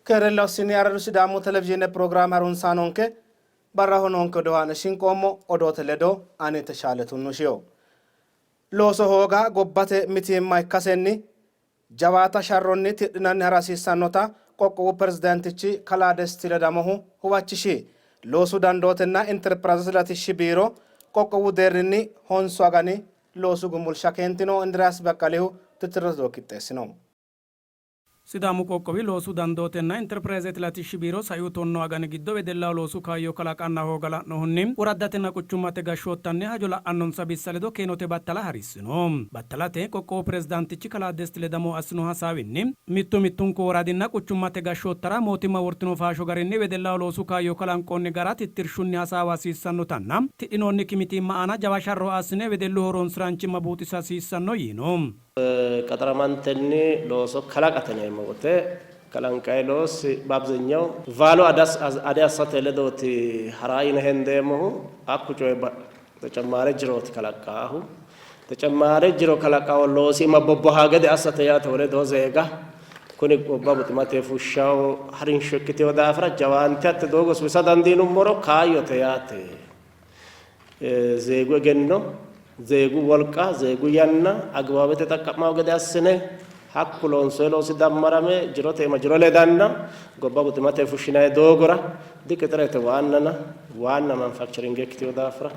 Keerella Ossini Aradu Sidaamu Televizhiine pirogiraame harunsaanonke barraho noonke odoo haa'ne shinqoommo odoote ledo ani Teshaale Tunnushiho. Looso hooga gobbate mitiimma ikkasenni jawaata sharronni tidhinanni hara hasiissannota qoqqowu pirezidaantichi kalaa Desti Ledamohu huwachishi. Loosu dandootenna Interpirayzete latishshi biiro qoqqowu deerrinni honsu agani loosu gumulsha keentino. Indiriyaas Baqqalihu tittirrote odoo qixxeessino. Sidaamu qoqqowi loosu dandootenna interpirayzete latishshi biiro saiu tonnu agani giddo wedellaho loosu kaayyo kalaqanna hooga la'nohunni woraddatenna quchummate gashshoottanni hajo la'annonsa bissa ledo keenote battala harissino. Battalate qoqqowu pirezidaantichi kalaa Desti Ledamo assino hasaawinni, mittu mittunku woradinna quchummate gashshoottara mootimma wortino faasho garinni wedellaho loosu kaayyo kalanqoonni gara tittirshunni hasaawa hasiissannotanna tidhinoonnikki mitiimma aana jawa sharro assine wedellu horonsi'raanchimma buuxisa hasiissanno yiino. Qaxaramantenni looso kalaqate yineemmo wote kalanqayi loosi በአብዛኛው ቫሉ አድ assate ledooti hara yine hendeemmohu hakku coyi ተጨማሪ jirooti kalaqqaahu ተጨማሪ jiro kalaqawo loosi ima bobboha gede assate yaate wole doo zeega kuni gobba buximate fushshawo harinsho ikkitewo daafira jawaante hatte doogo suwisa dandiinummoro kaayyote yaate. Zeegu egenno, zeegu wolqa, zeegu yanna agibaabete xaqqa'mawo gede assine hakku loonsoyi loosi dammarame jirote iima jiro ledanna gobba buximate fushshinayi doogora diqixirete waannana waanna manufakcheringe ikkitewo daafira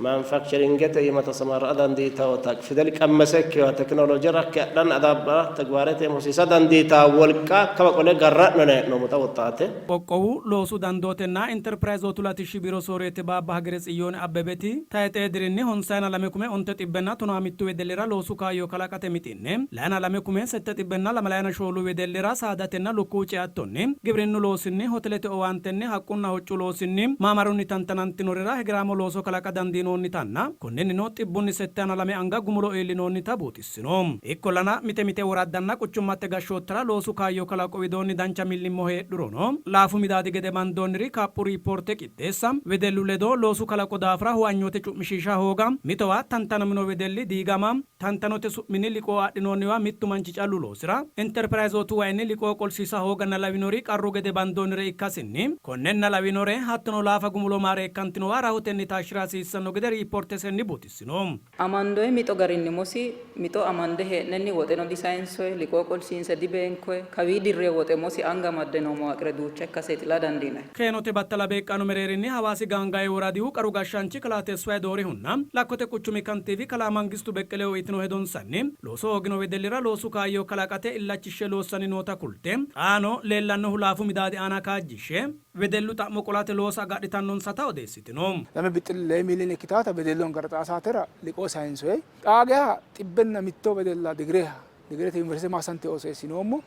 manufakcheringete iima tasamarra dandiitawota fidel qammese ikkewa tekinoloje rakke adhanna adaabbara tegibaarete iima hosiisa dandiitawo wolqa kawa qole garra'no yinanni hee'noommota woxxaate. Qoqqowu loosu dandootenna Interpirayzootu latishshi biiro sooreette baabba Hagerettsiyoon Abbebeti, tayxee dirinni honsayina lame kume onte xibbenna tonaa mittu wedellira loosu kaayyo kalaqate mixi'ne layina lame kume sette xibbenna lamalayina shoolu wedellira saadatenna lukkuwu ceattonni, gibrinnu loosinni, hotelete owaantenni, haqqunna hoccu loosinni maamarunni tantanantinorira hegeraamo looso kalaqa dandiinoonnitanna konninnino xibbunni settayina lame anga gumulo iillinoonnita buuxissino. Sino. Ikkollana, mite mite woraddanna quchummate gashshoottara loosu kaayyo kalaqo widoonni dancha millimmo heedhurono, laafu midaadi gede bandoonniri kaphu riippoorte qixxeessa, wedellu ledo loosu kalaqo daafira huwanyoote cu'mishiisha hooga, mitowa tantanamino wedelli diigama, tantanote su'minni liqoo adhinoonniwa mittu manchi callu loosi'ra, Interpirayzootu wayinni liqoo qolsiisa hooganna lawinori qarru gede bandoonnire ikkasinni, konnenna lawinore hattono laafa gumulo maareekkantinowa rahotenni taashshi'ra hasiissanno gede riippoortesenni buuxissino. Amandoyi mixo garinni umosi mixo amande hee'nenni woxeno disayinsoyi, liqoo qolsiinse dibeenkoyi, kawii dirre woxe umosi anga amadde noo mawaaqire duucha ikkaseeti laa dandiinanni. Keenote battala beeqqaano mereerinni Hawaasi Gaangaawi Woradihu qaru gashshaanchi kalaa Tesfaye Doorihunna Lakkote quchumi kantiiwi kalaa Mangistu Beqqelehu uytino hedonsanni, looso hoogino wedellira loosu kaayyo kalaqate illachishshe loossanni noota kulte, xaano leellannohu laafu midaadi aana kaajjishshe Wedellu xa'mo qolate loosa agadhitannonsata odeessitino. Lame bixxille lee miiliine ikkitaata wedellu angara xaa saatera liqoo sayinsoyi. Xaa geya xibbenna mitto wedella digireha digirete yuniversite maassante ooso eessinoommo.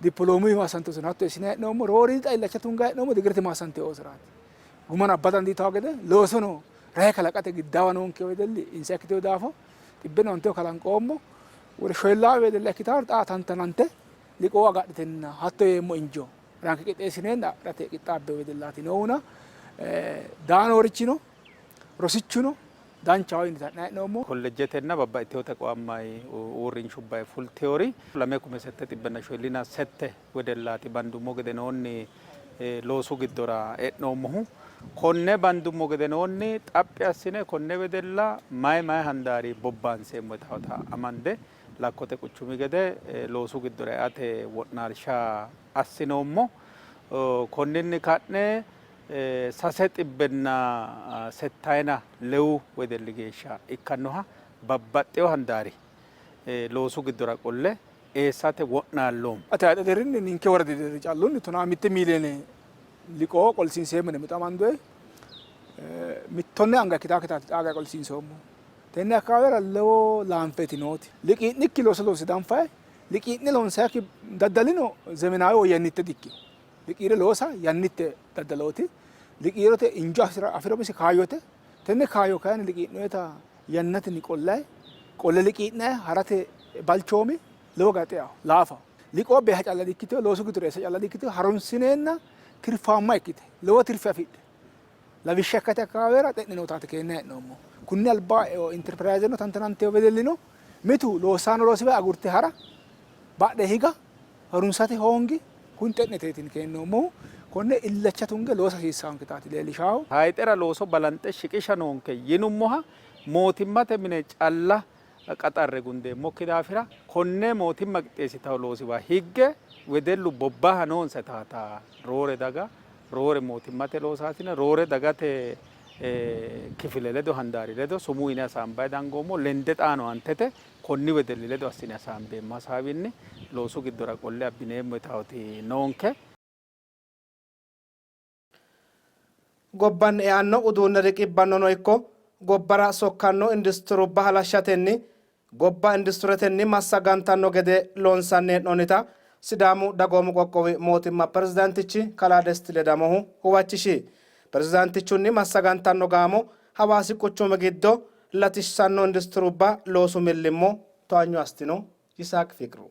Dippoloomuyi maassante oosono hatto eessinanni hee'noommo. Rooriidi xa illacha tunganni hee'noommo digirete maassante oosoraati. Gumano abba dandiitanno gede loosono rahe kalaqate giddaawa noonke wedelli insa ikkitino daafo xibbenna onteho kalanqoommo. Wole shoyillaawe wedella ikkitaari xa tantanante liqoo agadhitenna hatto yeemmo injo ranke qixxeessineenna adhate qixxaabbe wedellaati noohuna daa noorichino rosichuno danchaho yine sa'nanni hee'noommo. Kolleejjetenna babbaxxitino tequwaammayi uurrinshubbayi fultinori 27,048 wedellaati bandummo gedenoonni loosu giddora e'noommohu. Konne bandummo gedenoonni xaphi assine konne wedella mayi mayi handaari bobbaanseemmo yitawota amande Lakkote quchumi gede loosu giddora eate wo'naalsha assinoommo. Konninni ka'ne sase xibbenna settayina lewu wedelli geeshsha ikkannoha babbaxxino handaari loosu giddora qolle eessate wo'naalloommo. Tayxe dirinni ninke woradi deerri callunni tonaa mitte miiliyeene liqoo qolsiinseemmo yine mixo amandoyi. Mittonne anga ikkitaakitaati xaa geya qolsiinsoommohu. Tenne akkawaawera lowo laanfeeti nooti. Liqii'nikki looso loonse danfanni, liqii'ne loonsayikki daddalino zemenaawe woy yannitte dikkino. Liqii're loosa yannitte daddalooti. Liqii'rote injo afi'ra umise kaayyote. Tenne kaayyo kayinni liqii'noyita yannatenni qollayi, qolle liqii'nayi harate balchoomi lowo geya xeaho, laafaho. Liqoo beeha calla dikkitino, loosu giddora eessa calla dikkitino, harunsineenna tirfaamma ikkite, lowo tirfe afidhe Lawishsha ikkate akkawaawera xe'ne nootaati keenne hee'noommohu. Kunni alba Interpirayizeno tantanantino wedellino mitu loossanno loosiwa agurte ha'ra, badhe higa, harunsate hoongi. Kuni xe'neteeti yine keennoommohu. Konne illacha tunge loosa hasiissaanketaati leellishaahu. Hayxera looso balanxe shiqisha noonke yinummoha mootimmate mine calla qaxarre gundeemmokki daafira konne mootimma qixxeessitanno loosiwa higge wedellu bobbaha noonsa yitaata roore daga, roore mootimmate loosaasine, roore dagate kifile ledo handaari ledo sumuu yine hasaambanni dangoommo. Lende xaano aantete konni wedelli ledo assine hasaambeemmo hasaawinni loosu giddora qolle abbineemmo yitaoti noonke. Gobbanni eanno uduunne riqibbannono ikko gobbara sokkanno industirubba halashshatenni gobba industiretenni massagantanno gede loonsanni hee'noonnita Sidaamu Dagoomu Qoqqowi Mootimma Pirezidaantichi Kalaa Desti Ledamohu huwachishi. Pirezidaantichunni massagantanno gaamo Hawaasi quchumi giddo latissanno industirubba loosu millimmo towanyo assitino. Yisaaq Fiqru.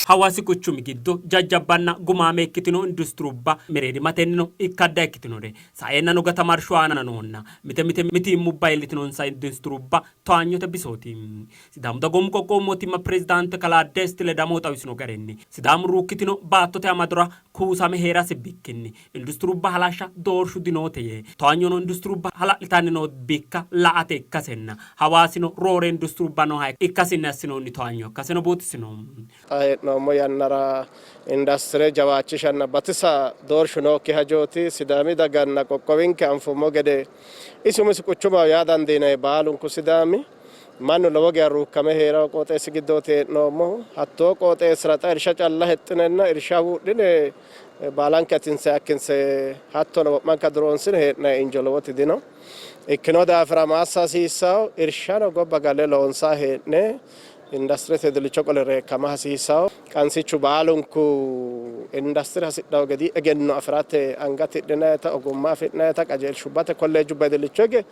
Hawaasi quchumi giddo jajjabbanna gumaame ikkitino industirubba mereerimatennino ikkadda ikkitinore saeennano gatamarshu aana noonna mite mite mitiimmubba iillitinonsa industirubba towaanyote bisooti. Sidaamu Dagoomu Qoqqowu Mootimma Pirezidaante Kalaa Desti Ledamo xawisino garinni, Sidaamu ruukkitino baattote amadora kuusame hee'rasi bikkinni Industirubba halashsha doorshu dinoote yee, towaanyono Industirubba hala'litanni noo bikka la''ate ikkasenna Hawaasino roore Industirubba nooha ikkasinni assinoonni towaanyo ikkaseno buuxisino. Xa hee'noommo yannara Industire jawaachishanna batisa doorshu nookki hajooti. Sidaami daganna qoqqowinke anfummo gede isi umisi quchumaho yaa dandiinanni baalunku Sidaami mannu lowo geya ruukkame hee'ranno qooxeessi giddooti hee'noommohu. Hattoo qooxeessira xa irsha calla hexxinenna irsha huudhine baalanke atinse akkinse hattono wo'manka duroonsine hee'nanni injo lowoti dino. Ikkino daafira ma assa hasiissanno? Irshano gobba galle loonsanni hee'ne Industirete hedeelcho qole reekkama hasiissanno. Qansichu baalunku industire hasidhanno gede egenno afi'rate anga tidhinannita, ogumma afi'nannita, qajeelshubbate kolleejjubba hedeelcho hige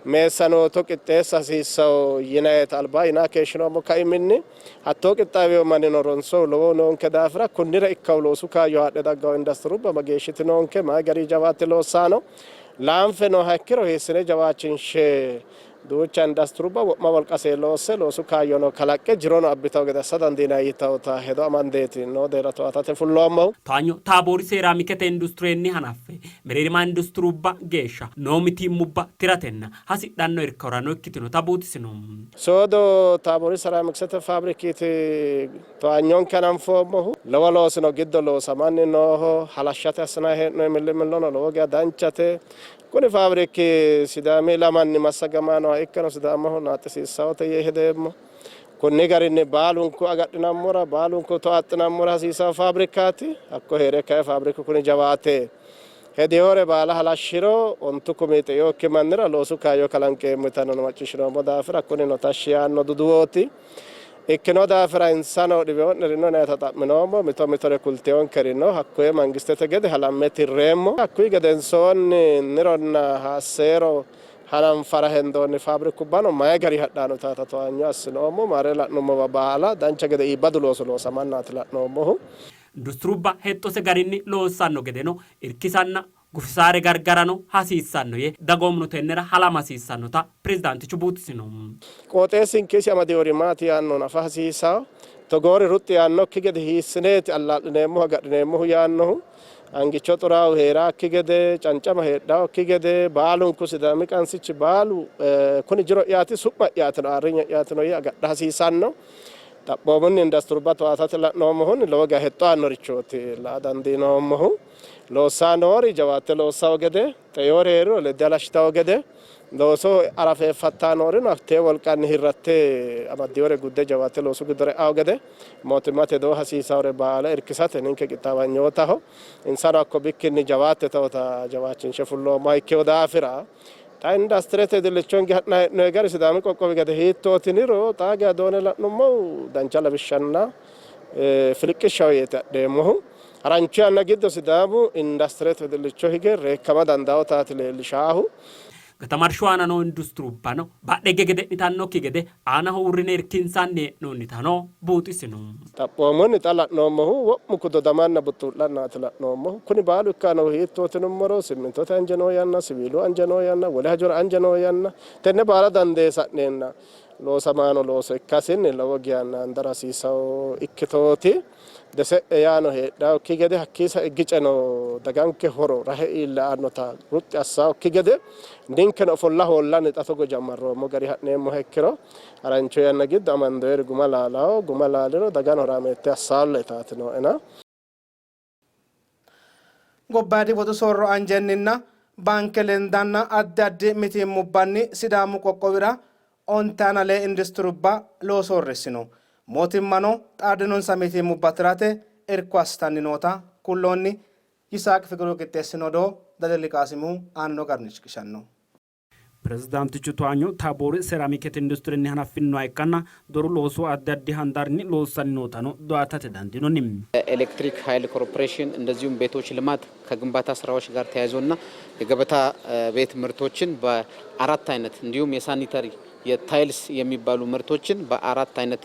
meessanooto qixxeessa hasiissanno yinannita alba yinanni keeshshinoommo kaiminni hattoo qixxaawino mannino ronsohu lowohu noonke daafira kunnira ikkanno loosu kaayyo haadhe dagganno industirubba mageeshshiti noonke, mayi garinni jawaatte loossanno, laanfe nooha ikkiro hiissine jawaachinshe Duucha industirubba wo'ma wolqase loosse loosu kaayyono kalaqqe jirono abbitanno gede assa dandiinanni yitannota hedo amandeeti noo deerra towatate fulloommohu. Towaanyo Taaboori Seeraamikete Industirenni hanaffe mereerima industirubba geeshsha noo mitiimmubba tiratenna hasidhanno irkorano ikkitinota buuxisino. Soodo Taaboori Seraamiksete Faabrikiti towaanyonke hananfoommohu. Lowo loosino giddo loosamanni nooho. Halashshate assinanni hee'noonni millimillono lowo geya danchate. Kuni faabriki Sidaami ilamanni massagamannoha ikkano Sidaamaho naaxxisiissawote yee hedeemmo. Konni garinni baalunku agadhinammora, baalunku towaxxinammora hasiisanno faabrikaati. Hakko hee're kayi faabriku kuni jawaate hedinore baala halashshiro ontu kumi xe'inokki mannira loosu kaayyo kalanqeemmo yitannono macciishshinoommo daafira kunino tashshi yaanno duduwooti. Ikkino daafira insano dhiweyo'neri no yinannita xa'minoommo. Mito mitore kulteyonkeri no. Hakkoye mangistete gede halamme tirreemmo. Hakkuyi gedensoonni nironna haasseero hananfara hendoonni faabrikubbano mayi gari hadhanno yitannota towaanyo assinoommo. Marre la'nummowa baala dancha gede iibbadu looso loosamannaati la'noommohu. Industirubba hexxose garinni loossanno gedeno irkisanna gufisaare gargarano hasiissanno yee, dagoomuno tennera halama hasiissannota pirezidaantichu buuxisino. Qooxeessinke isi amadinori maati yaannohano afa hasiissanno. Togoori ruxxi yaannokki gede hiissineeti allaa'lineemmohu agadhineemmohu yaannohu angicho xuraawu hee'raakki gede, cancama heedhannokki gede baalunku Sidaami qansichi baalu kuni jiro'yaati, su'ma'yaatino, ayirrinye'yaatino yee agadha hasiisanno. Xaphoomunni industirubba towaatate la'noommohunni lowo geya hexxo aannorichooti la'a dandiinoommohu. Loossanni noori jawaatte loossanno gede, xeinori hee'riro ledde halashshitanno gede, looso arafeeffattanni noorino hattee wolqanni hirratte amaddinore gudde jawaatte loosu giddora e'anno gede mootimmate hedo hasiisannore baala irkisate ninke qixxaawanyootaho. Insano hakko bikkinni jawaatte tawota jawaachinshe fulloommoha ikkino daafira xa industirete hedelelchonke ha'nanni hee'noonni gari Sidaami qoqqowi gede hiittooti yiniro xaa geya doone la'nummohu dancha lawishshanna filiqqishshaho yeeti adheemmohu. Harancho yanna giddo Sidaamu industirete hedelelcho hige reekkama dandaannotaati leellishaahu. Gatamarshu aana noo industurubbano badhegge gede'nitannokki gede aanaho uurrine irkinsanni hee'noonnitano buuxisino. Xaphoomunni xa la'noommohu wo'munku dodamanna buttu'lannaati la'noommohu. Kuni baalu ikkannohu hiittooti yinummoro simmintote anje noo yanna, siwiilu anje noo yanna, wole hajora anje noo yanna tenne baala dandee sa'neenna loosamaano looso ikkasinni lowo geya naandara hasiisanno ikkitooti. Dese'e yaano heedhannokki gede hakkii sae giceno daganke horo rahe iillannota ruxxi assannokki gede ninkeno ofolla hoollanni xa togo jammarroommo gari ha'neemmoha ikkiro harancho yanna giddo amandoyeri guma laalanno, guma laaliro dagano horaameette assaalla yitaati nooena. Gobbaydi woxu soorro anjenninna baanke lendanna addi addi mitiimmubbanni Sidaamu qoqqowira ontaana lee industirubba looso uurrissino. Mootimmano xaaddinonsa mitiimmubba tirate irko assitanni noota kulloonni. Yisaaq Fiqiru qixxeessino odoo Dadilli Qaasimihu aanino garinni shiqishanno. Pirezidaantichu towaanyo Taaboori Seeraamikete Industirenni hanaffinnoha ikkanna doru looso addi addi handaarinni loossanni nootano doyatate dandiinonni. ኤሌክትሪክ ኃይል ኮርፖሬሽን እንደዚሁም ቤቶች ልማት ከግንባታ ስራዎች ጋር ተያይዞና የገበታ ቤት ምርቶችን በአራት አይነት እንዲሁም የሳኒተሪ የታይልስ የሚባሉ ምርቶችን በአራት አይነት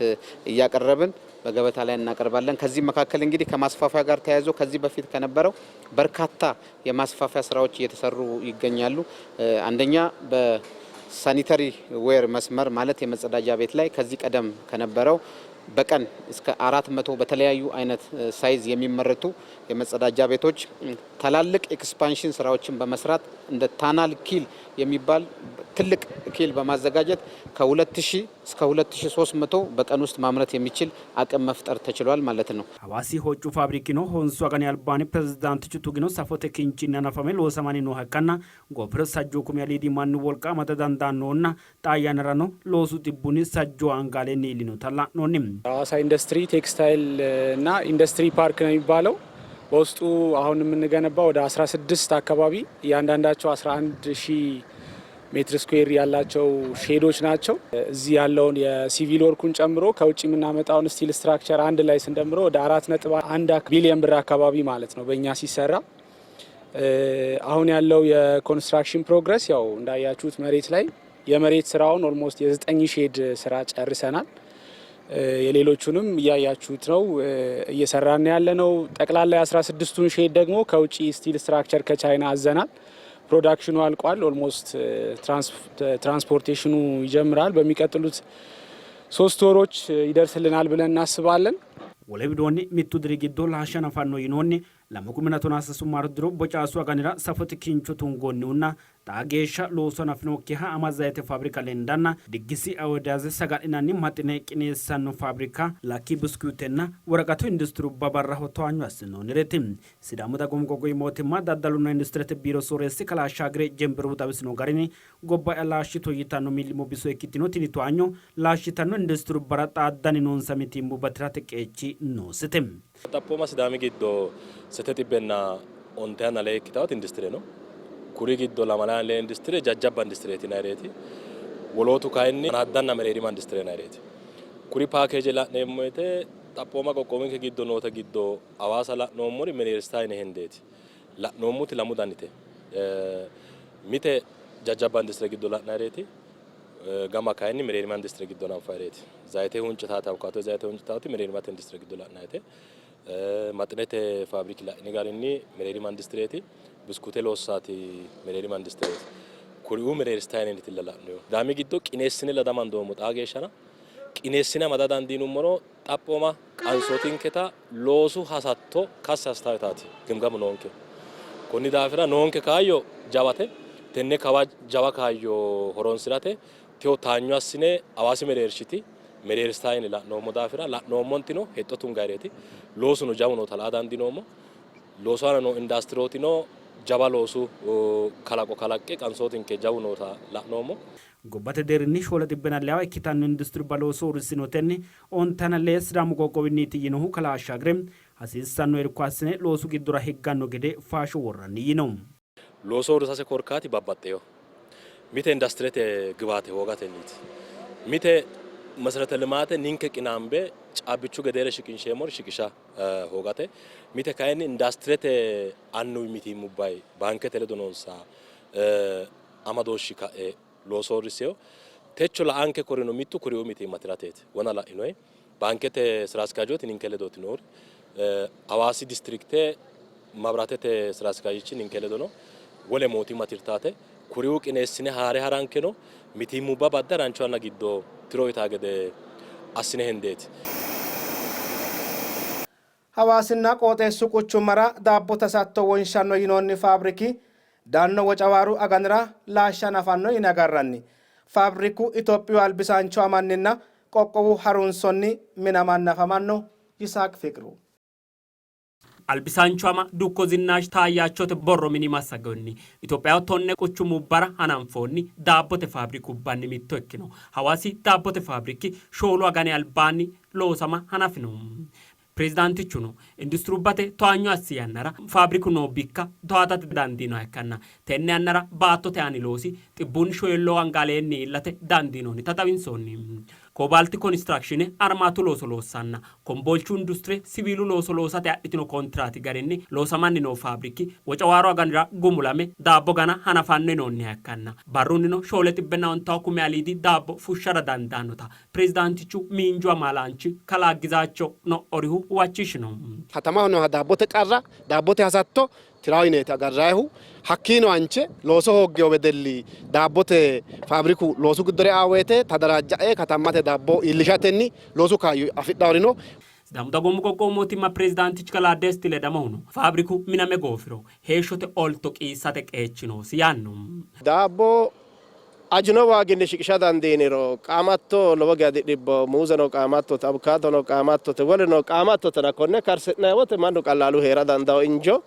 እያቀረብን በገበታ ላይ እናቀርባለን። ከዚህ መካከል እንግዲህ ከማስፋፊያ ጋር ተያይዞ ከዚህ በፊት ከነበረው በርካታ የማስፋፊያ ስራዎች እየተሰሩ ይገኛሉ። አንደኛ በሳኒተሪ ዌር መስመር ማለት የመጸዳጃ ቤት ላይ ከዚህ ቀደም ከነበረው በቀን እስከ 400 በተለያዩ አይነት ሳይዝ የሚመረቱ የመጸዳጃ ቤቶች ታላልቅ ኤክስፓንሽን ስራዎችን በመስራት እንደ ታናል ኪል የሚባል ትልቅ ኪል በማዘጋጀት ከ2000 እስከ 2300 በቀን ውስጥ ማምረት የሚችል አቅም መፍጠር ተችሏል ማለት ነው። Hawaasi hoccu faabirikino honsu agani albaanni pirezidaantichu tugino safote kinchinni hanafame loosamanni nooha ikkanna goofiro sajjoo kumi aliidi mannu wolqa amada dandaannohonna xaa yannarano loosu xibbunni sajjoo anga aleenni iillinota la'noonni. ሐዋሳ ኢንዱስትሪ ቴክስታይል እና ኢንዱስትሪ ፓርክ ነው የሚባለው። በውስጡ አሁን የምንገነባው ወደ 16 አካባቢ እያንዳንዳቸው 11 ሺህ ሜትር ስኩዌር ያላቸው ሼዶች ናቸው። እዚህ ያለውን የሲቪል ወርኩን ጨምሮ ከውጭ የምናመጣውን ስቲል ስትራክቸር አንድ ላይ ስንደምሮ ወደ 4.1 ቢሊዮን ብር አካባቢ ማለት ነው በእኛ ሲሰራ። አሁን ያለው የኮንስትራክሽን ፕሮግረስ ያው እንዳያችሁት መሬት ላይ የመሬት ስራውን ኦልሞስት የ9 ሼድ ስራ ጨርሰናል። የሌሎቹንም እያያችሁት ነው እየሰራን ያለ ነው። ጠቅላላ የ16ቱን ሼድ ደግሞ ከውጭ ስቲል ስትራክቸር ከቻይና አዘናል። ፕሮዳክሽኑ አልቋል። ኦልሞስት ትራንስፖርቴሽኑ ይጀምራል። በሚቀጥሉት 3 ወሮች ይደርስልናል ብለን እናስባለን። Wole widoonni mittu diri giddo laashsha hanafanno yinoonni 2013 maarote diro bocaasu aganira safote kincho tungoonnihunna xaa geeshsha looso hanafinokkiha Ama zayite faabirika lendanna Diggisi Awedaaze saga'linanni maxine qineessanno faabirika Lakki Biskuutenna woraqatu industirubba barraho towaanyo assinoonnireeti. Sidaamu dagoomu qoqqowi mootimma daddalunna industirete biiro sooreessi kalaa Ashaagire Jemberuhu xawisino garinni gobba'ya laashshito yitanno millimmo biso ikkitino tini towaanyo laashshitanno industirubbara xaaddanni noonsa mitiimmubba tirate qeechi noosete. Xaphooma Sidaami giddo sette xibbenna ontayanna lee ikkitaati industire no. Kuri giddo lamalayanna lee industire jajjabba industireeti yinannireeti. Wolootu kayinni manaaddanna mereerima industire yinannireeti. Kuri paakeeje la'neemmo woyte xaphooma qoqqowinke giddo noote giddo Hawaasa la'noommori mereersita yine hendeeti. La'noommoti lamu danite. Mite jajjabba industire giddo la'nannireeti. Gama kayinni mereerima industire giddo anfannireeti. Zayite huuncitaati, awukaato zayite huuncitaati mereerimate industire giddo la'nannite. Maxinete faabiriki la'ini garinni mereerima industireeti. Biskute loossaati mereerima industireeti. Kuriuu mereersita yineeti la'noommo. Sidaami giddo qineessine ladamandoommo xaa geeshshana qineessine amada dandiinummoro xaphooma qansootinketa loosu hasatto kassi assitaati gimgamu noonke. Konni daafira noonke kaayyo jawate. Tenne kawa jawa kaayyo horonsi'rate teyo taanyo assine Hawaasi mereershiti mereersita yine la'noommo daafira la'noommontino hexxo tungayireeti. Loosuno jawu noota la'a dandiinoommo. Loosu aana noo industirootino jawa loosu kalaqo kalaqqe qansootinke jawu noota la'noommo. Gobbate deerrinni shoole xibbenna leewa ikkitanno industirubba looso uurrissinotenni ontana lee Sidaamu qoqqowinniiti yiinohu kalaa Ashaagire, hasiissanno irko assine loosu giddora higganno gede faasho worranni yiino. Looso uurrisase korkaati babbaxxeeho. Mite industirete giwaate hoogatenniiti. Mite meserete limaate ninke qinaambe caabbichu gedeere shiqinsheemmori shiqisha hoogate. Mite kayinni industirete annuwi mitiimmubbayi baankete ledo noonsa amadooshshi ka'e looso uurrissino. Techo la''anke korino mittu kuriuu mitiimma tirateeti. Wona la'inoyi baankete sira askiyaajooti ninke ledooti noori. Hawaasi distrikte mabiratete sira askiyaajichi ninke ledo no. Wole mootimma tirtaate. Kuriuu qineessine haare harankeno mitiimmubba badde harancho yanna giddo tiro uyitaa gede assine hendeeti. Hawaasinna qooxeessu quchummara daabbote hasatto wonshanno yinoonni faabriki daanno Wocawaaru aganira laashsha hanafanno yine agarranni. Faabriku Itophiyu albisaancho amanninna qoqqowu harunsonni minamanni afamanno. Yisaaq Fiqru. Albisaancho ama Dukko Zinnaash Taayyaachote borro mini massagonni Itophiyaho tonne quchumubbara hananfoonni daabbote faabrikubbanni mitto ikkino Hawaasi daabbote faabriki shoolu agani albaanni loosama hanafino. Pirezidaantichuno Industirubbate towaanyo assi yannara faabriku noo bikka towaatate dandiinoha ikkanna tenne yannara baattote aani loosi xibbuunni shoyilloo anga aleenni iillate dandiinoonnita xawinsoonni. Koobaalti Konistiraakshiine armaatu looso loossanna Kombolchu Industire siwiilu looso loosate adhitino kontiraati garinni loosamanni noo faabriki Wocawaaro aganira gumulame daabbo gana hanafanno yinoonniha ikkanna barrunnino shoole xibbenna ontawo kume aliidi daabbo fushshara dandaannota Pirezidaantichu miinju amaalaanchi kalaa Gizaacho No'orihu huwachishino. Katamaho nooha daabbote qarra, daabbote hasatto tirawo yineeti agarrayihu. Hakkiino aanche looso hooggewo wedelli daabbote faabriku loosu giddora e'aa woyte tadaraajja'e katammate daabbo iillishatenni loosu kaayyo afidhawori no. Sidaamu Dagoomu Qoqqowu Mootimma Pirezidaantichi Kalaa Desti Ledamohuno faabriku miname goofiro heeshshote olto qiissate qeechi noosi yaanno. Daabbo Ajino waaginni shiqisha dandiiniro qaamatto lowo geya didhibbo. Muuzeno qaamattote, Abukaatono qaamattote, woleno qaamattotena konne karsi'nanni wote mannu qallaalu hee'ra dandawo injo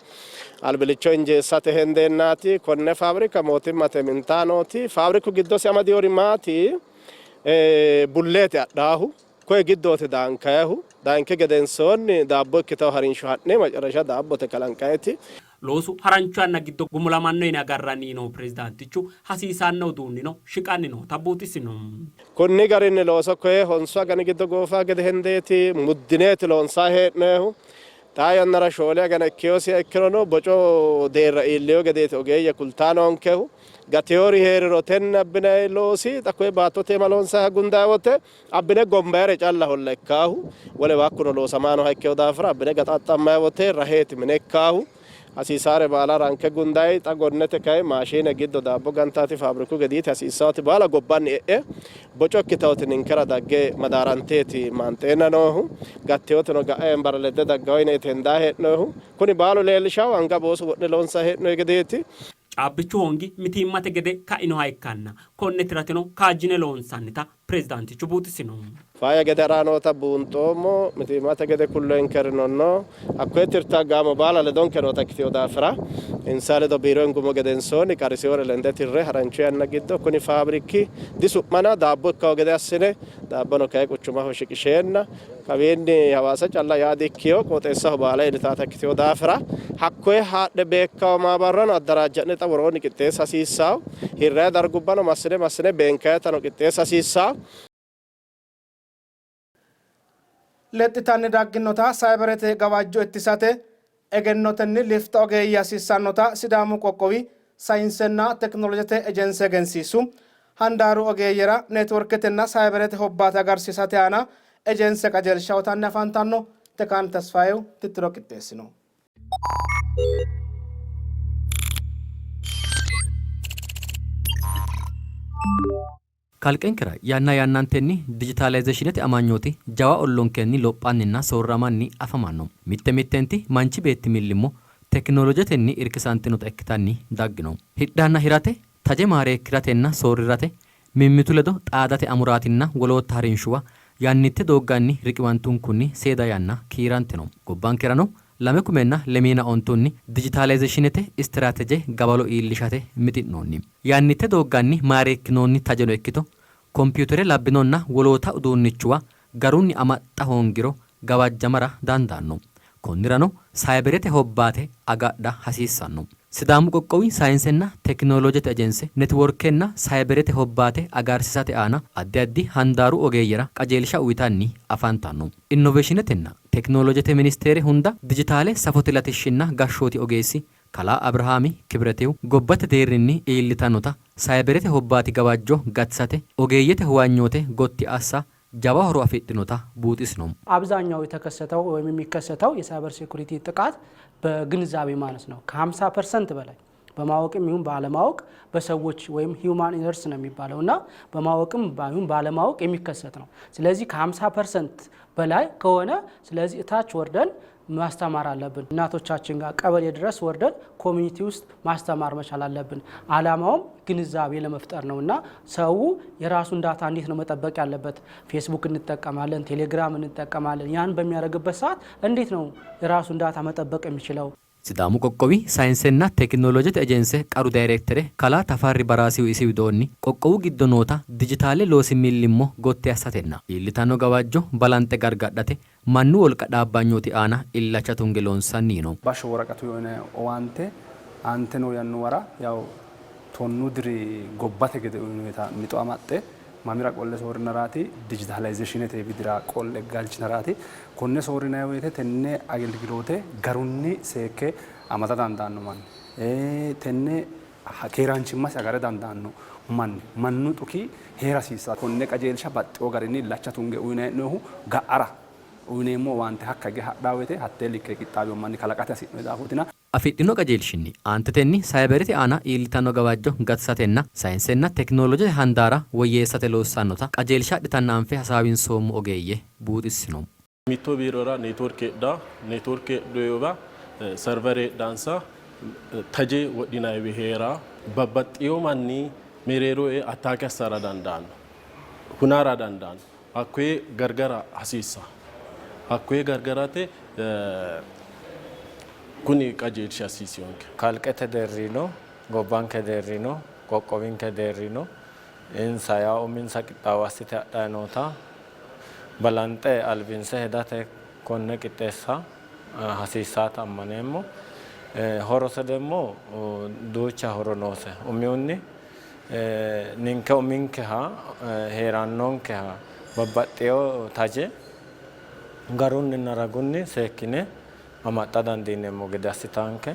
albilicho injeessate hendeennaati konne faabrika mootimmate mintanni nooti. Faabriku giddosi amadinori maati? Bulleete adhaahu, koye giddooti daankayihu, daanki gedensoonni daabbo ikkitawo harinsho ha'ne macarasha daabbote kalanqayiti. Loosu harancho yanna giddo gumulamanno yine agarranni yiinohu pirezidaantichu, hasiisanno uduunnino shiqanni noota buuxisino. Konni garinni looso koye honsu agani giddo goofa gede hendeeti muddineeti loonsanni hee'noonnihu. Xaa yannara shoole agana ikkinosiha ikkirono boco deerra iillino gedeeti ogeeyye kultanni noonkehu. Gatinori hee'riro tenne abbinanni loosi xa koye baattote iima loonsanniha gundanni wote Abbine gombayire callaholla ikkaahu, wolewa hakkuno loosamanni nooha ikkino daafira abbine gaxaaxxammanni wote raheeti mine ikkaahu. Hasiisaare baala ranke gundayi, xa gonnete kayi maashiine giddo daabbo gantaati faabriku gediiti hasiissaoti baala gobbanni e'e boco ikkitaoti ninkera dagge madaaranteeti maanxeenna noohu. Gatteotino ga'a eembara ledde daggawo yineeti hendayi hee'noyihu. Kuni baalu leellishahu anga boosu wodhine loonsayi hee'noyi gedeeti. Caabbichu hoongi mitiimmate gede kainoha ikkanna konne tirateno kaajjine loonsannita pirezidaantichu buuxisino. Faayya gede ha'ra noota buunxoommo, mitiimmate gede kulloonkerino no. Hakkoye tirta gaamo baala ledonke noota ikkitino daafira insa ledo biiro hingummo gedensoonni qarrisewore lende tirre harancho yanna giddo kuni faabriki disu'mana daabbo ikkawo gede assine daabbono kayi quchumaho shiqisheenna Kawiinni Hawaasa calla yaa dikkino, qooxeessaho baala iillitaata ikkitino daafira hakkoye haadhe beekkawo maabarrano addaraajja'ne xa woroonni qixxeessa hasiissanno. Hirranni dargubbano massine massine beenkayitano qixxeessa hasiissanno. Lexxitanni dagginota sayiberete gawajjo ittisate egennotenni lifxa ogeeyye hasiissannota Sidaamu qoqqowi sayinsenna tekinolojete ejense egensiissu. Handaaru ogeeyyera neetworketenna sayiberete hobbaate agarsiisate aana ejense qajeelsha utanni afantanno. Tekaan Tasfayew tittiro qixxeessino. Kalqenkera yanna yannantenni dijitaalayzeeshinete amanyooti jawa ollonkenni lophanninna soorramanni afamanno. Mitte mittenti manchi beetti millimmo tekinolojetenni irkisantinota ikkitanni daggino. Hidhanna hirate, taje maareekki'ratenna soorri'rate, mimmitu ledo xaadate amuraatinna wolootta harinshuwa yannitte doogganni riqiwantunkunni seeda yanna kiirantino. Gobbankerano Lame kumenna lemiina ontunni dijitaalayzeeshinete istiraateje gawalo iillishate mixi'noonni. Yannitte doogganni maareekkinoonni tajeno ikkito kompiyutere labbinonna woloota uduunnichuwa garunni amaxxa hoongiro gawajjamara dandaanno. Konnirano sayiberete hobbaate agadha hasiissanno. Sidaamu qoqqowi sayinsenna tekinolojete ejense netiworkenna sayiberete hobbaate agarsiisate aana addi addi handaaru ogeeyyera qajeelsha uytanni afantanno. Innoveeshinetenna Tekinolojete ministeere hunda dijitaale safote latishshinna gashshooti ogeessi Kalaa Abrihaami Kibretihu, gobbate deerrinni iillitannota sayiberete hobbaati gawajjo gatisate ogeeyyete huwanyoote gotti assa jawa horo afidhinota buuxisino. አብዛኛው የተከሰተው ወይም የሚከሰተው የሳይበር ሴኩሪቲ ጥቃት በግንዛቤ ማነስ ነው። ከ50 ፐርሰንት በላይ በማወቅም ይሁን ባለማወቅ በሰዎች ወይም ሂውማን ኤረርስ ነው የሚባለው እና በማወቅም ይሁን ባለማወቅ የሚከሰት ነው። ስለዚህ ከ50 ፐርሰንት በላይ ከሆነ ስለዚህ እታች ወርደን ማስተማር አለብን። እናቶቻችን ጋር ቀበሌ ድረስ ወርደን ኮሚኒቲ ውስጥ ማስተማር መቻል አለብን። አላማውም ግንዛቤ ለመፍጠር ነው እና ሰው የራሱን ዳታ እንዴት ነው መጠበቅ ያለበት? ፌስቡክ እንጠቀማለን፣ ቴሌግራም እንጠቀማለን። ያን በሚያደርግበት ሰዓት እንዴት ነው የራሱን ዳታ መጠበቅ የሚችለው? Sidaamu qoqqowi sayinsenna tekinoloojete ejense qaru dayirektere kalaa Tafarri Baraasihu isi widoonni qoqqowu giddo noota dijitaale loosi millimmo gotti assatenna iillitanno gawajjo balanxe gargadhate mannu wolqa dhaabbanyooti aana illacha tunge loonsanni yiino. Bashsho woraqatu yoone owaante aante noo yannuwara yaw tonnu diri gobbate gede uyinoyita mixo amaxxe mamira qolle soorrinaraati dijitalayizeeshinete widira qolle galchinaraati. Konne soorrinanni woyte tenne agelgiloote garunni seekke amada dandaanno manni, tenne keeraanchimmasi agare dandaanno manni, mannu xuki hee'ra hasiissanno. Konne qajeelsha baxxewo garinni illacha tunge uyinanni hee'noonnihu ga'ara uyineemmo owaante hakka hige hadhaa woyte hattee likke qixxaawewo manni kalaqate hasi'noonni daafootina. Afidhino qajeelshinni aantetenni sayiberete aana iillitanno gawajjo gatisatenna sayinsenna tekinolojete handaara woyyeessate loossannota qajeelsha adhitanna anfe hasaawinsoommo ogeeyye buuxissino. Mitto biirora networke heedhawo, networke heedhuwa server heedhansa, taje wodhinanniwi hee'rawo, babbaxxewo manni mereero e''e attaake assara dandaanno, hunara dandaanno. Hakkoye gargara hasiissanno. Hakkoye gargarate kuni qajeelshi hasiisinonke. Kalqete deerrino, gobbanke deerrino, qoqqowinke deerrino insa yawo uminsa qixxaawo assite hadhanni noota balanxe albinse hedate konne qixxeessa hasiissaata ammaneemmo. Horose demmo duucha horo noose. Umihunni ninke uminkeha hee'rannonkeha babbaxxino taje garunninna ragunni seekkine amaxxa dandiineemmo gede assitaanke.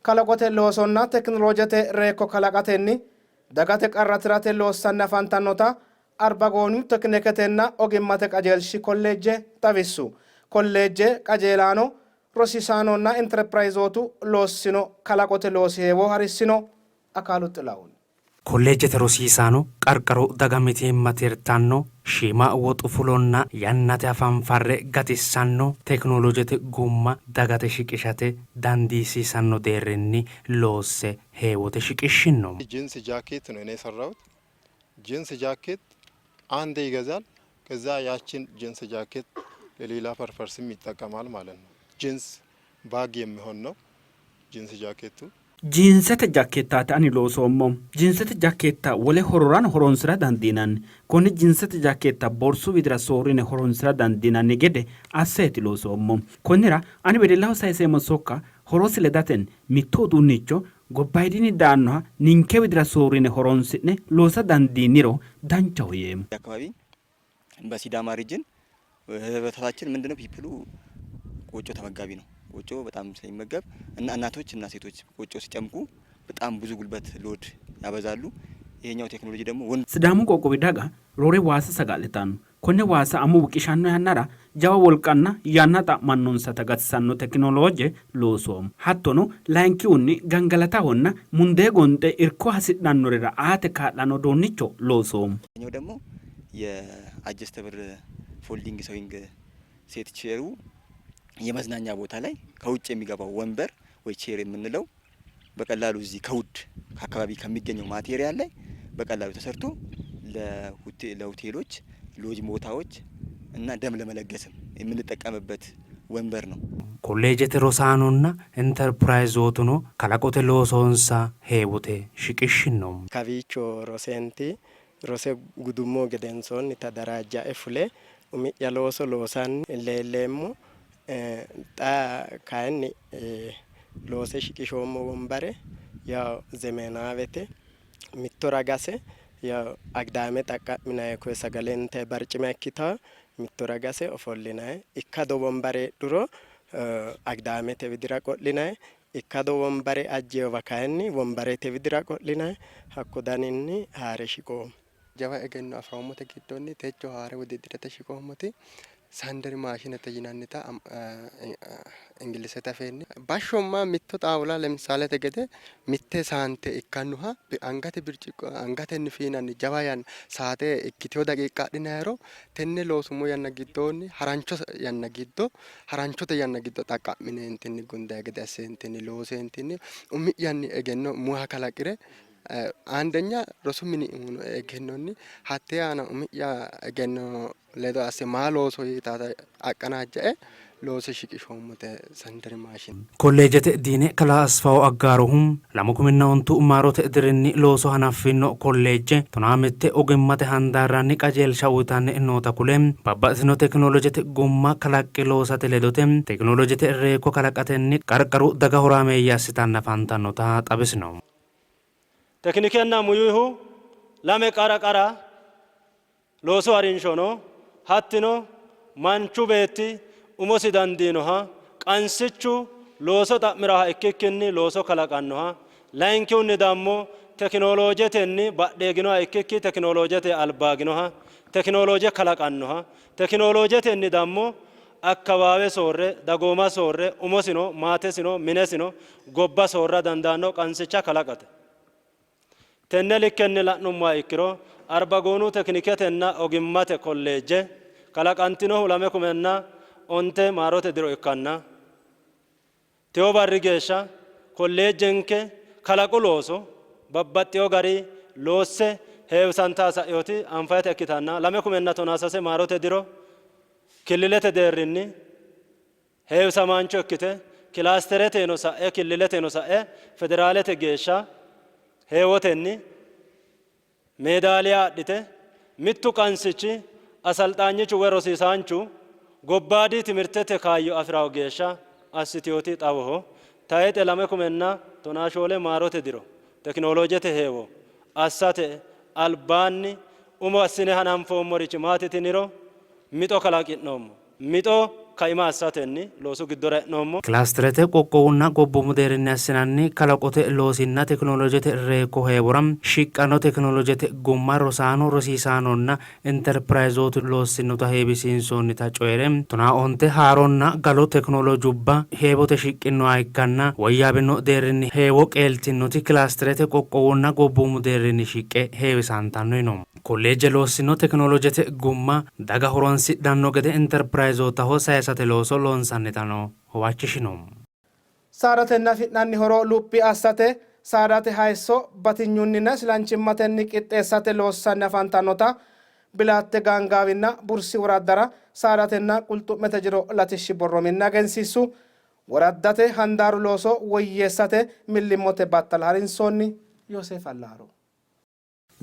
Kalaqote loosonna tekinoloojete reekko kalaqatenni dagate qarra tirate loossanni afantannota Arbagoonu Tekniketenna Ogimmate Qajeelshi Kolleejje xawissu. Kolleejje qajeelaano, rosiisaanonna Interpirayizootu loossino kalaqote loosi heewo harissino. Akaalu Xilahun. Kolleejjete rosiisaano qarqaru daga mitiimma tirtanno, shiima woxu fulonna yannate hafanfarre gatissanno tekinolojete gumma dagate shiqishate dandiissiisanno deerrinni loosse heewote shiqishshinno. ጂንስ ጃኬት ነው እኔ የሰራሁት። ጂንስ ጃኬት አንዴ ይገዛል። ከዛ ያችን ጂንስ ጃኬት ለሌላ ፐርፐስም ይጠቀማል ማለት ነው። ጂንስ ባግ የሚሆን ነው ጂንስ ጃኬቱ። Jiinsete jakkeettaati ani loosoommohu. Jiinsete jakkeetta wole hororano horonsi'ra dandiinanni. Konne jiinsete jakkeetta borsu widira soorrine horonsi'ra dandiinanni gede asseeti loosoommohu. Konnira ani wedellaho sayiseemmo sokka horosi ledatenni mitto uduunnicho gobbayidinni daannoha ninke widira soorrine horonsi'ne loosa dandiiniro danchaho yeemmo. አካባቢ በሲዳማ ሪጅን ህብረተሰባችን ምንድነው ፒፕሉ ቆጮ ተመጋቢ ነው። ቆጮ በጣም ስለሚመገብ እና እናቶች እና ሴቶች ቆጮ ሲጨምቁ በጣም ብዙ ጉልበት ሎድ ያበዛሉ። ይሄኛው ቴክኖሎጂ ደግሞ ወንድ Sidaamu qoqqowi daga roore waasa saga'litanno. Konne waasa amuwu qishanno yannara jawa wolqanna yanna xa'mannonsata gatissanno tekinolooje loosoommo. Hattono layinkihunni gangalatahonna mundee gonxe irko hasidhannorira aate kaa'lanno uduunnicho loosoommo. ኛው ደግሞ የአጀስተብል ፎልዲንግ ሰዊንግ ሴት ቼሩ የመዝናኛ ቦታ ላይ ከውጭ የሚገባው ወንበር ወይ ቼር የምንለው በቀላሉ እዚህ ከውድ ከአካባቢ ከሚገኘው ማቴሪያል ላይ በቀላሉ ተሰርቶ ለሆቴሎች፣ ሎጅ ቦታዎች እና ደም ለመለገስም የምንጠቀምበት ወንበር ነው። Kolleejete rosaanonna Interpirayizootuno kalaqote loosonsa heewote shiqishshino. Kawiicho rosenti rose gudummo gedensoonni tadaraajjae fule umi'ya looso loosanni leelleemmo. Xa kayinni loose shiqishoommo wombare yaw zemenaawete mitto ragase yaw agdaame xaqqa'minayi koye sagale intayi barcima ikkitawo, mitto ragase ofollinayi ikkado wombare heedhuro Agidaamete widira qo'linanni. Ikkado wombare ajjewa kayinni wombarete widira qo'linanni. Hakko daninni haa're shiqoommo. Jawa egenno afi'roommote giddonni techo haare wudidirete shiqoommoti Sander maashinete yinannita Ingilizete afiinni. Bashshomma mitto xaawula lemsaalete gede mitte saante ikkannoha angate birciqqo angatenni fiinanni jawa yanna saate ikkitino daqiiqa adhinayiro tenne loosummo yanna giddoonni harancho yanna giddo haranchote yanna giddo xaqqa'mineentinni gundanni gede asseentinni looseentinni umi'yanni egenno muha kalaqire Andenya rosu mini uyinoe egennonni hattee aana umi'ya egenno ledo asse maa looso yitaata aqqanaajja'e loose shiqishoommote Sanderi maashine. Kolleejete Diine Kalaa Asfaw Aggaarohu 2009 maarote dirinni looso hanaffinno kolleejje 15 ogimmate handaarranni qajeelsha uytanni noota kule, babbaxxitino tekinolojete gumma kalaqqe loosate ledote tekinolojete reekko kalaqatenni qarqaru daga horaameeyye assitanni afantannota xawisino. Tekinikenna muyuhu lame qara qara loosu harinsho no. Hattino manchu beetti umosi dandiinoha, qansichu looso xa'mi'raha ikkikkinni looso kalaqannoha, layinkihunni dammo tekinoloojetenni badheeginoha ikkikki tekinoloojete albaaginoha, tekinolooje kalaqannoha, tekinoloojetenni dammo akkawaawe soorre, dagooma soorre, umosino, maatesino, minesino, gobba soorra dandaanno qansicha kalaqate. Tenne likkenni la'nummoha ikkiro Arbagoonu Tekniketenna Ogimmate Kolleejje kalaqantinohu 2009 maarote diro ikkanna tewo barri geeshsha kolleejjenke kalaqu looso babbaxxino gari loosse heewisantanni sa'inoti anfannita ikkitanna 2013 maarote diro killilete deerrinni heewisamaancho ikkite kilaastereteno sa'e killileteno sa'e federaalete geeshsha heewotenni meedaaliya adhite mittu qansichi asalxaanyichu woy rosiisaanchu gobbaadi timirtete kaayyo afi'rawo geeshsha assitinoti xawoho. Tayixe 2014 maarote diro tekinoloojete heewo assate albaanni umo assine hananfoommorichi maati tiniro mixo kalaqi'noommo. Mixo kaima assatenni loosu giddora e'noommo. Kilaasterete qoqqowunna gobboomu deerrinni assinanni kalaqote loosinna tekinolojete reekko heewora shiqqanno tekinolojete gumma rosaano, rosiisaanonna Interpirayizootu loossinota heewisiinsoonnita coyi're, 15 haaronna galo tekinolojubba heewote shiqqinoha ikkanna woyyaawino deerrinni heewo qeeltinnoti kilaasterete qoqqowunna gobboomu deerrinni shiqqe heewisantanno yino. Kolleejje loossino tekinolojete gumma daga horonsidhanno gede Interpirayizootaho sayisate looso loonsannitano huwachishino. Saadatenni afi'nanni horo luphi assate saadate hayisso batinyunninna islanchimmatenni qixxeessate loossanni afantannota Bilaatte Gaangaawinna Bursi woraddara saadatenna qulxu'mete jiro latishshi borro minna egensiissu. Woraddate handaaru looso woyyeessate millimmote battala harinsoonni. Yooseef Allaaro.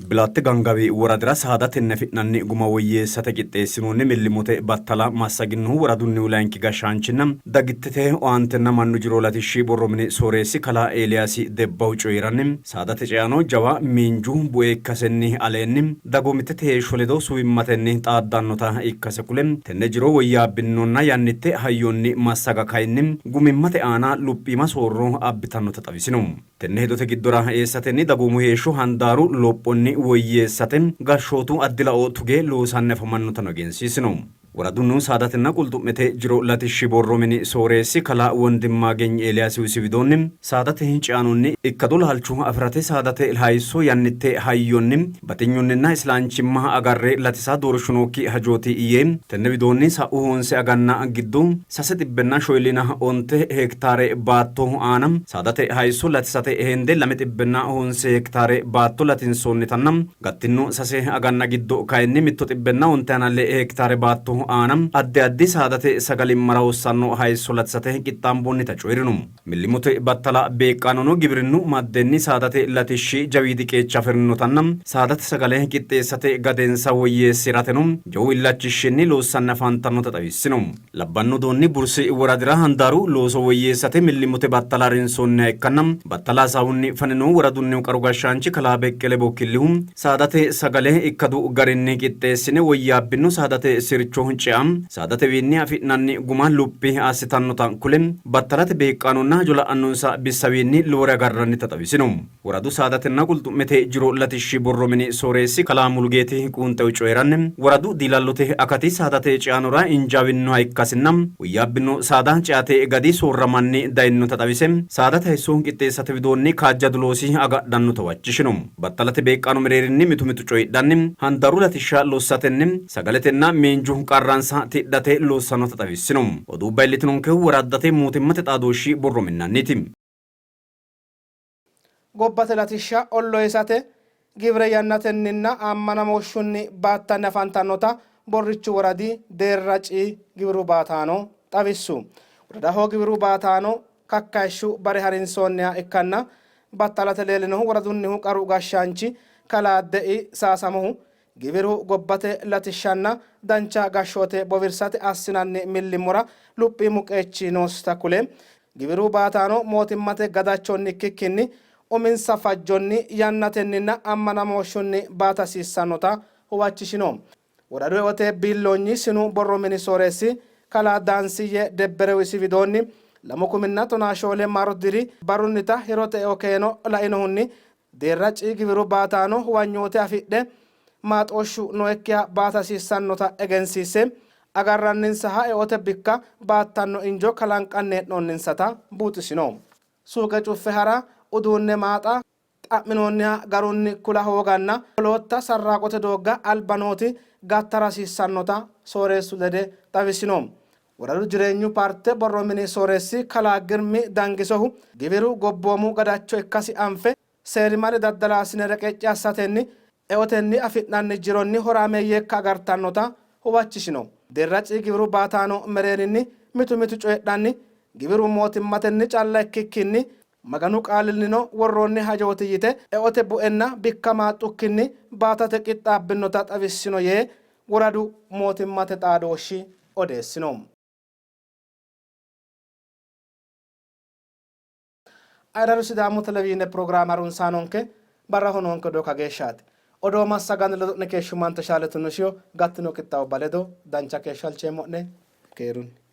Bilaatte Gaangawi woradira saadatenni afi'nanni guma woyyeessate qixxeessinoonni millimmote battala massaginnohu woradunnihu layinki gashshaanchinna dagittete owaantenna mannu jiro latishshi borro mini sooreessi kalaa Eeliyaasi Debbahu coyi'ranni, saadate ceano jawa miinju bue ikkasenni aleenni dagoomittete heeshsho ledo suwimmatenni xaaddannota ikkase kule, tenne jiro woyyaabbinonna yannitte hayyonni massaga kayinni gumimmate aana luphiima soorro abbitannota xawisino. Tenne hedote giddora eessatenni dagoomu heeshsho handaaru lophonni woyyeessate gashshootu addi lao tuge loosanni afamannotano egensiisino. Woradunnu saadatenna qulxu'mete jiro latishshi borro mini sooreessi kalaa Wondimmaageny Eeliyaasihu isi widoonni, saadate ceanonni ikkado laalcho afi'rate saadate hayisso yannitte hayyonni batinyunninna islaanchimma agarre latisa doorshu nookki hajooti yee, tenne widoonni sa'u honse aganna giddo 345 hektaare baatto aana saadate hayisso latisate hende 209 hektaare baatto latinsoonnitanna gattinno sase aganna giddo kayinni 114 hektaare baatto aana addi addi saadate sagalimmara hossanno hayisso latisate qixxaamboonnita coyi'rino. Millimmote battala beeqqaanono gibrinnu maddenni saadate latishshi jawiidi qeecha afi'rinotanna saadate sagale qixxeessate gadensa woyyeessi'rateno jawu illachishshinni loossanni afantannota xawissino. Labbanno doonni Bursi woradira handaaru looso woyyeessate millimmote battala harinsoonniha ikkanna battala hasaawunni faninohu woradunnihu qaru gashshaanchi kalaa Beqqele Bokkillihu saadate sagale ikkadu garinni qixxeessine woyyaabbinno saadate sircho cea saadatewiinni afi'nanni guma luphi assitannota kule, battalate beeqqaanonna hajo la'annonsa bissawiinni lowore agarrannita xawisino. Woradu saadatenna qulxu'mete jiro latishshi borro mini sooreessi kalaa Mulugeeti Quunxew coyi'ranni, woradu diilallote akati saadate ceanora injaawinnoha ikkasinna woyyaabbino saada ceate gadi soorramanni dayinnota xawise, saadate hayisso qixxeessate widoonni kaajjadu loosi agadhannota huwachishino. Battalate beeqqaano mereerinni mitu mitu coyidhanni, handaru latishsha lossatenni sagaletenna miinju qarransa tidhate loossannota xawissino. Oduubba iillitinonkehu woraddate mootimmate xaadooshshi borro minnanniiti. Gobbate latishsha ollohisate giwire yannatenninna ammanamooshshunni baattanni afantannota Borrichu woradi deerra C giwiru baataano xawissu. Woradaho giwiru baataano kakkayishshu bare harinsoonniha ikkanna battalate leellinohu woradunnihu qaru gashshaanchi kalaa Dei Saasamohu giwiru gobbate latishshanna dancha gashshoote bowirsate assinanni millimmora luphiimu qeechi noosita kule, giwiru baataano mootimmate gadachonni ikkikkinni uminsa fajjonni yannatenninna ammanamooshshunni baata hasiissannota huwachishino. Woradu eote biilloonyi sinu borro mini sooreessi kalaa Daansiyye Debberew isi widoonni, lamu kuminna tonaa shoole maaro diri barrunnita hirote eo keeno lainohunni deerra C giwiru baataano huwanyoote afidhe maaxooshshu nookkiha baata hasiissannota egensiisse, agarranninsaha eote bikka baattanno injo kalanqanni hee'noonninsata buuxisino. Suuqe cuffe ha'ra, uduunne maaxa, xa'minoonniha garunni kula hooganna wolootta sarraaqote doogga alba nooti gattara hasiissannota sooreessu lede xawisino. Woradu Jireenyu paarte borro mini sooreessi kalaa Girmi Dangisohu, giwiru gobboomu gadacho ikkasi anfe seerimale daddalaasine reqecci assatenni eotenni afi'nanni jironni horaameeyye ikka agartannota huwachishino. Deerra C giwiru baataano mereerinni mitu mitu coyidhanni, giwiru mootimmatenni calla ikkikkinni Maganu qaalinnino worroonni hajooti yite eote buenna bikka maaxxukkinni baatate qixxaabbinota xawissino yee woradu mootimmate xaadooshshi odeessino. Ayirradu Sidaamu Televizhiine pirogiraame harunsaanonke barraho noonke odoo kageeshshaati. Odoo massaganni ledo'ne keeshshumante Shaale Tunnushiyo gattino qixxaawubba ledo dancha keeshsho halcheemmo'ne. Keerunni.